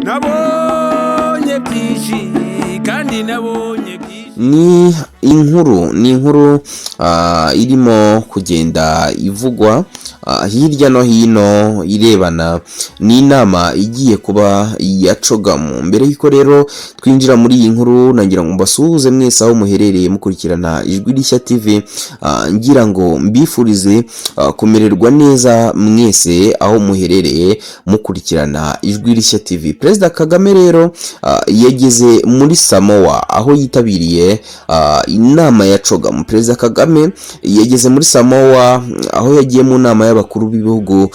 Nabonye byinshi kandi nabonye byinshi. Ni inkuru irimo kugenda ivugwa hirya no hino irebana n'inama igiye kuba ya CHOGM. Mbere y'uko rero twinjira muri iyi nkuru, nagira ngo mbasuhuze mwese aho muherereye mukurikirana Ijwi Rishya TV, ngira ngo mbifurize kumererwa neza mwese aho muherereye mukurikirana Ijwi Rishya TV. Perezida Kagame rero yageze muri Samoa aho yitabiriye inama ya CHOGM. Perezida Kagame yageze muri Samoa aho yagiye mu nama y'abakuru b'ibihugu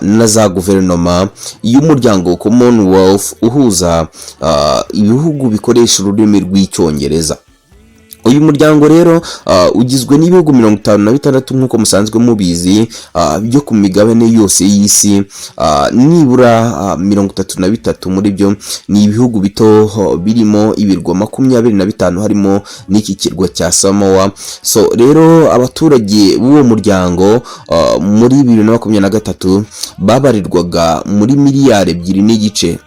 na za guverinoma y'umuryango Commonwealth uhuza ibihugu bikoresha ururimi rw'Icyongereza. Uyu muryango rero ugizwe n'ibihugu 56 nk'uko musanzwe mubizi, byo ku migabane yose y'isi. Nibura 33 muri byo ni ibihugu bito, birimo ibirwa 25, harimo n'iki kirwa cya Samoa. So rero abaturage b'uwo muryango muri 2023 babarirwaga muri miliyari 2.5.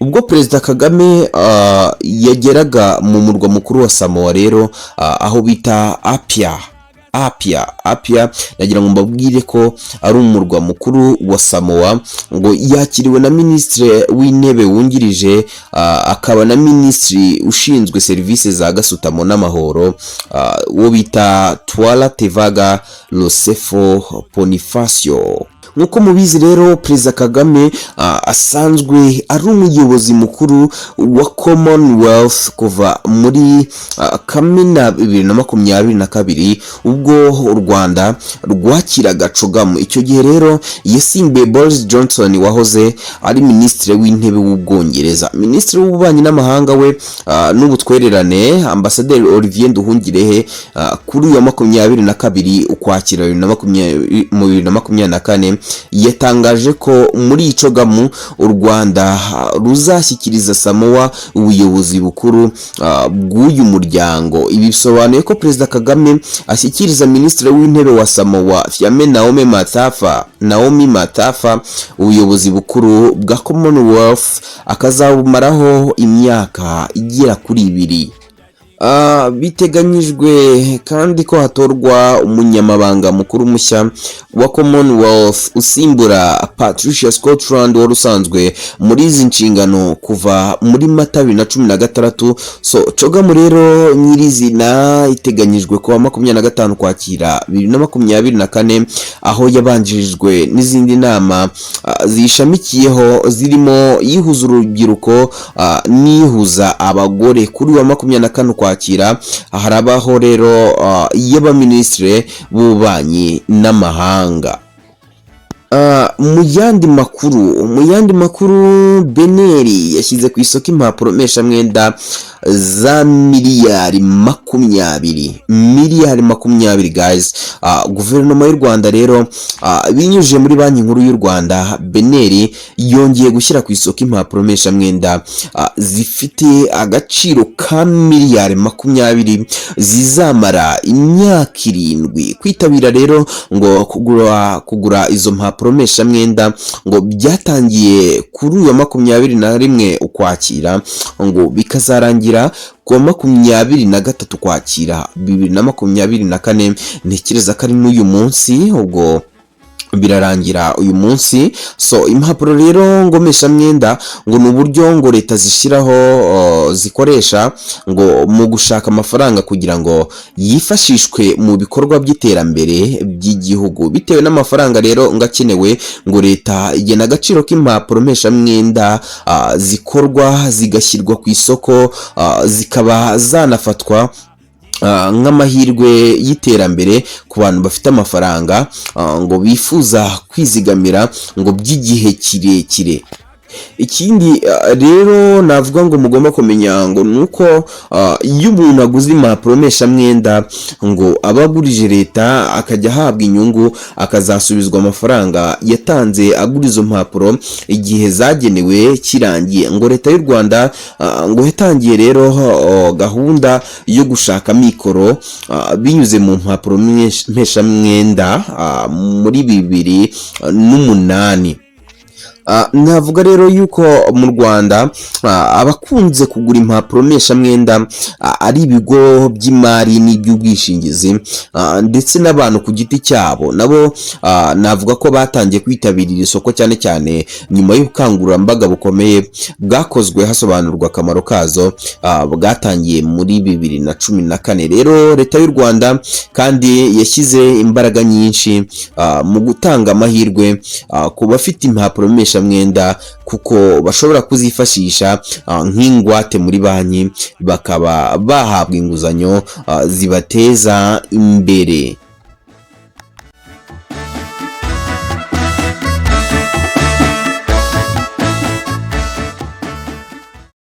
Ubwo Perezida Kagame yageraga mu murwa mukuru wa Samoa rero, aho bita Apia, nagira ngo mbabwire ko ari umurwa mukuru wa Samoa, ngo yakiriwe na Minisitiri w'Intebe wungirije, akaba na Minisitiri ushinzwe serivisi za gasutamo n'amahoro, uwo bita Tuala Tevaga Iosefo Ponifasio. Nk'uko mubizi rero, Perezida Kagame asanzwe ari umuyobozi mukuru wa Commonwealth kuva muri Kamena 2022, ubwo u Rwanda rwakiraga CHOGM. Icyo gihe rero yasimbuye Boris Johnson wahoze ari Minisitiri w'Intebe w'Ubwongereza. Minisitiri w'Ububanyi n'Amahanga we n'Ubutwererane, Ambasaderi Olivier Nduhungirehe, kuri uyu wa 22 Ukwakira 2020 mu 2024 yatangaje ko muri iyi CHOGM u Rwanda ruzashyikiriza Samoa ubuyobozi bukuru bw'uyu muryango. Ibi bisobanuye ko Perezida Kagame ashyikiriza Minisitiri w'Intebe wa Samoa, Fiame Naomi Matafa, ubuyobozi bukuru bwa Commonwealth, akazabumaraho imyaka igera kuri 2. Biteganyijwe kandi ko hatorwa umunyamabanga mukuru mushya wa Commonwealth usimbura Patricia Scotland wari usanzwe muri izi nshingano kuva muri Mata 2016. So CHOGM rero nyirizina iteganyijwe kuwa 25 Ukwakira 2024, aho yabanjirijwe n'izindi nama ziyishamikiyeho zirimo ihuza urubyiruko n'ihuza abagore. Kuri wa 24 Ukwakira harabaho rero iy'abaminisitiri b'ububanyi n'amahanga. Mu yandi makuru, BNR yashyize ku isoko impapuro mpeshamwenda za miliyari 20, miliyari 20 guys. Guverinoma y'u Rwanda rero, binyujije muri Banki Nkuru y'u Rwanda BNR, yongeye gushyira ku isoko impapuro mpeshamwenda zifite agaciro ka miliyari 20 zizamara imyaka 7. Kwitabira rero ngo kugura izo mpapuro mpeshamwenda ngo byatangiye kuri uyu wa 21 Ukwakira, ngo bikazarangira ku wa 23 Ukwakira 2024. Ntekereza ko ari n'uyu munsi, ubwo birarangira uyu munsi. So impapuro rero ngo mpeshamwenda ngo ni uburyo ngo leta zishyiraho, zikoresha ngo mu gushaka amafaranga kugira ngo yifashishwe mu bikorwa by'iterambere by'igihugu. Bitewe n'amafaranga rero ngo akenewe, ngo leta igena agaciro k'impapuro mpeshamwenda zikorwa zigashyirwa ku isoko, zikaba zanafatwa nk'amahirwe y'iterambere ku bantu bafite amafaranga ngo bifuza kwizigamira ngo by'igihe kirekire. Ikindi rero navuga ngo mugomba kumenya ngo ni uko iyo umuntu aguze impapuro mpeshamwenda, ngo aba agurije leta, akajya ahabwa inyungu, akazasubizwa amafaranga yatanze agura izo mpapuro igihe zagenewe kirangiye. Ngo leta y'u Rwanda ngo yatangiye rero gahunda yo gushaka mikoro binyuze mu mpapuro mpeshamwenda muri 2008. Navuga rero yuko mu Rwanda abakunze kugura impapuro mpeshamwenda ari ibigo by'imari n'iby'ubwishingizi, ndetse n'abantu ku giti cyabo nabo navuga ko batangiye kwitabira iri soko, cyane cyane nyuma y'ubukangurambaga bukomeye bwakozwe hasobanurwa akamaro kazo, bwatangiye muri 2014. Rero Leta y'u Rwanda kandi yashyize imbaraga nyinshi mu gutanga amahirwe ku bafite impapuro mpeshamwenda, kuko bashobora kuzifashisha nk'ingwate muri banki, bakaba bahabwa inguzanyo zibateza imbere.